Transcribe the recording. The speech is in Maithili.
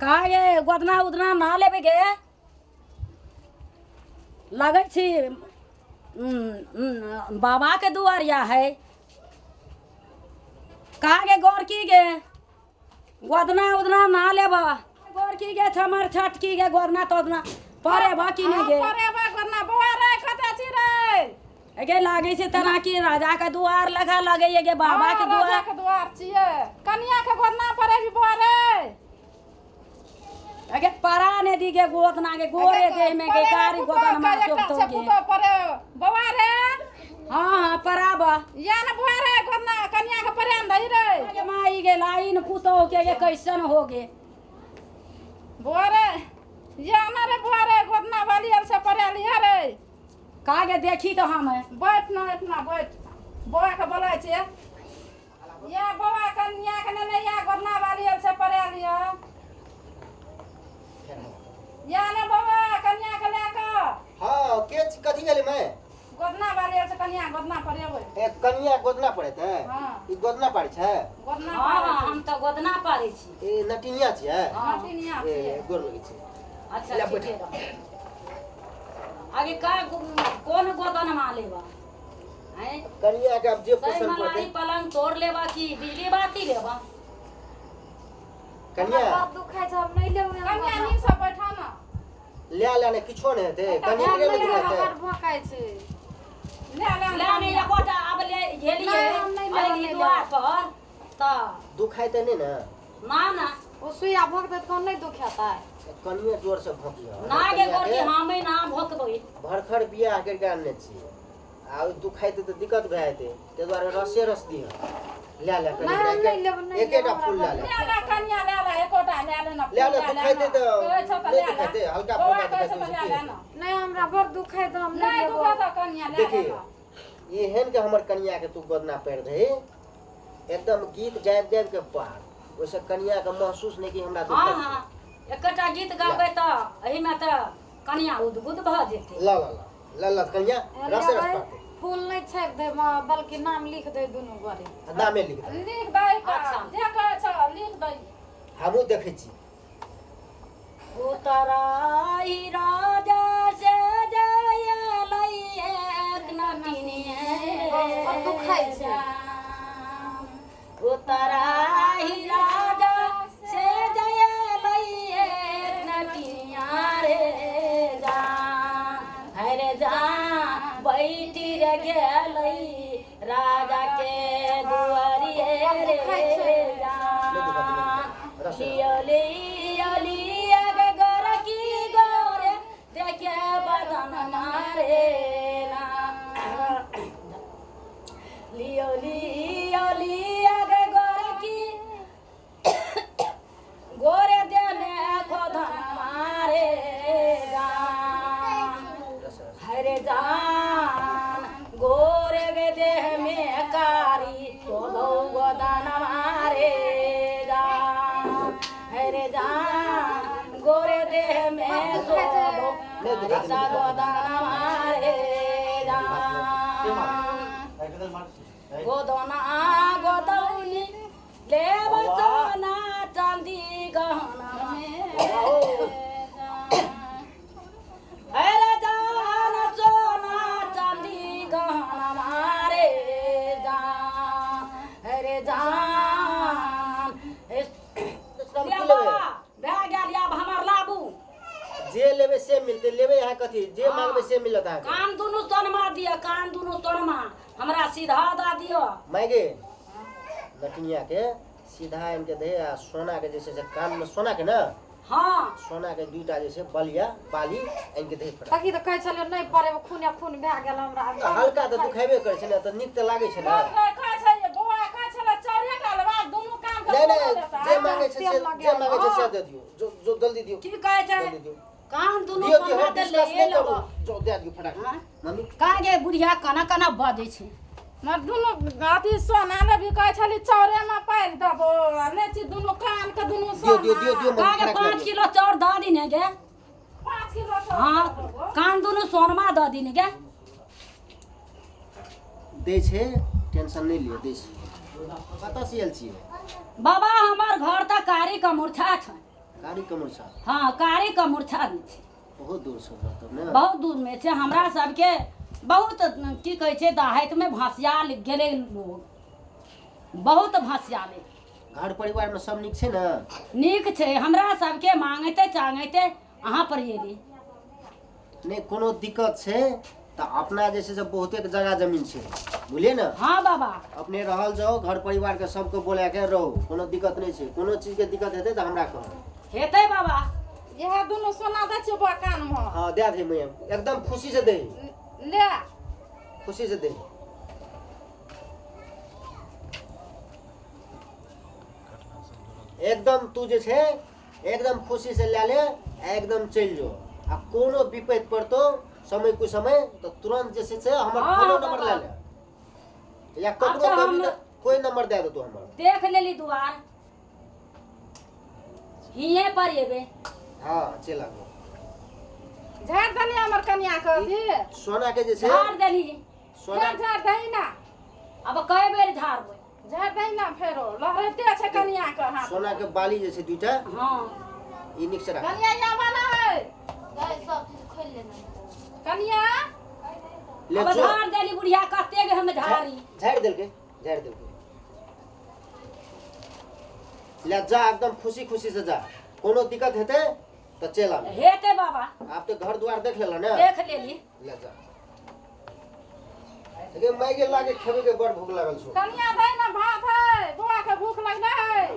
का गे गोदना उदना ना लेबै गे लगै छी बाबाके दुआरिया है का गे गोरकी गे गोदना उदना ना लेब गोरकी गे हमर छटकी गे गोदना तोदना परेबा की नहि गे परेबा गोदना बौआ रे कतऽ छी रे गे लागै छै तेना कि राजा के दुआर लगा लगैए गे बाबा के राजा दुआर के दुआर छियै कनिया के गोदना पड़े छी बौआ रे अगे परा ने दी गे गोदना गे गोरे देह में गे कारी गोदना मार एकटा चोप छै गे पुतोह परे बौआ रे हाँ हाँ पराबा या ने बौआ रे गोदना कनिया के परे ने दही रे अगे माई गे लाइन पुतोह के गे कैसन हो गे बौआ रे या ने रे बौआ रे गोदना वाली आर से परे लिहा रे का गे देखी तो हम बैठ ना इतना बैठ बौआ के बोलै छियै या बौआ कनिया के नेने या गोदना वाली आर से परे लिहा या ने बौआ कनिया के लए कऽ हाँ के कथी भेलै मैं गोदना वाली आर से कनिया गोदना परेबै ए कनिया गोदना पड़ैत है हाँ। ई गोदना पाड़ै छै गोदना हाँ हाँ हम तो गोदना पारै छी ए नटिनिया छियै हाँ। नटिनिया ए छियै गोर लगै छै अच्छा ले ठीके रह आगे का कोन गोदनमा लेबा हैं कनिया के आब जे सही पसंद मलाई पड़तै पलंग तोड़ लेबा कि बिजली बाती लेबा कनिया बाप दुखाइ छै हम नहि लेबै हम कनिया नीक से बैठा ना ले ले ने किछो नहि हेतै कनिया के नहि नहि लेबै, दुखाइतै हमर भोकाइ छै ले ले ले ने एकोटा आब ले गेलियै नहि, हम नहि लेबै, एहि नहि दुआर पर तऽ दुखाइतै नहि ने ना ना ओ सुइया भोक देत कोन नहि दुखेतै कनिया जोर से भोंकियो ना गे गोरकी हमे ना भोकबै भरखर बियाह करि कऽ आनने छियै आ ओ दुखाइतै तऽ दिक्कत भए जेतै ताहि दुआरे रसे रस दिहऽ लए ले कनि नहि, हम नहि लेब, नहि एकेटा लेब, फूल लए ले ले ले कनिया ले ले एकोटा ले ले ना ले ले, दुखाइतै तऽ कहै छौ तऽ नहि ले ले दुखाइतै, हल्का बौआ फुल्का कहै छौ तऽ दुखाइतै, ले की ले हेतै? ना नहि हमरा बड़ दुखाइ तऽ हम नहि नहि लेब दुखा तऽ कनिया ले ले देखी ना एहन के हमर कनिया के तू गोदना पैर दही एकदम गीत गाबि गाबि के पार ओहिसँ कनिया के महसूस नहि कि हमरा हँ दुखाइ हँ एकोटा गीत गाबै तऽ एहिमे तऽ कनिया उदगुद भऽ जेतै ल ल ल ल ल कनिया रसे रस लेबै, पड़तै फूल नहि छापि दे बल्कि नाम लिख दे दुनू गोरे आ नामे लिख दे लिख दै का अच्छा। जे कहै छौ लिख दै हमहूँ देखै छी उतराई राजा से जय एक नटिनिए अब दुखाइ छै। उतराई राजा से जय एक नटिनिया रे जा हरे जा बैठी रे गेलै राजा के दुआरिए रे जा नहि दुखातै, नहि दुखातै। रसे रस। लियो लियो लिया गे गोरकी गोरे देखे बदन मारे ना लियो लियो लिया गे गोरकी गोरे देने खोधन मारे जान रसे रस। हरे जान गोरे गे देह में कारी शोधो गोदान मारे जान हरे जान गोरे देह में शोधो नहि दुखातै, नहि दुखातै। गोदान मारे जान गोदना गोदौनी लेब सोना चांदी गहना अरे जान सोना चांदी गहना मारे जान अरे जान दक्षिणामे की लेबै भए गेल आब हमर लाबू जे लेबै से मिलतै लेबै अहाँ कथी जे मांगबै से मिलत अहाँके कान दुनू सोनमा दिअ कान दुनू सोनमा हमरा सीधा दऽ दिअ माय गे नटिनिया के सीधा आनि के दे आ सोना के जे छै से कान में सोना के ने हाँ सोना के दुईटा जे छै बलिया बाली आनि के दे फटाफट तकी तऽ कहै छलियै नहि पड़े खून खून भए गेल हमरा तऽ हल्का तऽ दुखेबे करै छै ने तऽ नीक तऽ लागै छै ने कहै छै बौआ कहै छलै चाउरे टा लेबा दुनू कान के नहि नहि फोड़ल जेतै। जे मांगे छै से जे मांगे छै से दे दियौ जो जो जल्दी दियौ की कहै छै जल्दी दियौ कान दुनू दियौ दियौ सोनमा हम तऽ डिस्कस लए नहि लेब करू जो दे दियौ फटाफट हाँ? मम्मी का गे बुढ़िया कना कना बजै छै मर दुनू अथी सोना लेबी कहै छली चाउरेमे पारि देबो आ लै छी दुनू कान के दुनू दियौ दियौ दियौ सोना दियौ का मम्मी गे फटाक 5 दियौ किलो चाउर दऽ दिने गे 5 किलो चाउर हाँ दऽ देबो। कान दुनू सोनमा दऽ दिने गे दै छै टेंशन नहि लिअ दै छै कतऽ से आयल छियै बाबा हमर घर तऽ कारी कमुरछा छै कारी कमरछा? हँ, कारी कमरछा मे छै। बहुत दूर से तब ने? बहुत दूर मे छै। हमरा सबके बहुत की कहै छै दहाइत मे भसियाल गेलै लोग, बहुत भसियालै। घर परिवार में सब नीक छै ने? नीक छै। हमरा सबके मांगैते चांगैते अहाँ पर एली। नहि कोनो दिक्कत छै तऽ अपना जे छै से बहुते जगह जमीन छै, बुझलियै ने? हाँ बाबा। अपने रहल जाओ, घर परिवार के सबके बोला के रहो, कोनो दिक्कत नहि छै। कोनो चीज के दिक्कत हेतै तऽ हमरा कहब। हेतै बाबा। इएह दुनू सोना दै छियौ बौआ कानमे। हाँ दे दे मैया, एकदम खुशी से दे। ले खुशी से दे। एकदम तू जे छै एकदम खुशी से ले ले, एकदम चलि जो। आ कोनो विपैत पड़तो समय कुसमय तऽ तुरंत जे छै से हमर हाँ, फोनो हाँ, नंबर बाबा। ले ले या आब ककरो तऽ कभी हम तऽ कोई नंबर दे देतो हमर। देख लेली दुआर, हिये पर एबे। हाँ चलि आबो। झाड़ देली हमर कनिया के अथी। सोना के जे छै झाड़ देली। सोना फेर झाड़ दही ना। अब कए बेर झाड़बै? झाड़ दही ना, फेरो लहरते छै कनिया के हाथ। सोना के बाली जे छै दुईटा। हाँ। ई नीक से राख। कनिया यहाँ वाला है। गाय सब चीज खोलि लेना। कनिया ले अब जो झाड़ देली बुढ़िया, कते हम झाड़ी। झाड़ि देलकै, झाड़ि देलकै। ले जा, एकदम खुशी खुशी से जा। कोनो दिक्कत हेतै तऽ चलि आब। हेतै बाबा। आब तऽ घर दुआर देख लेला ने? देख लेली। ले जा। गे माय गे, लागे खेबे के बड़ भूख लागल छौ। कनिया दही ना भात है, बौआ के भूख लगले है।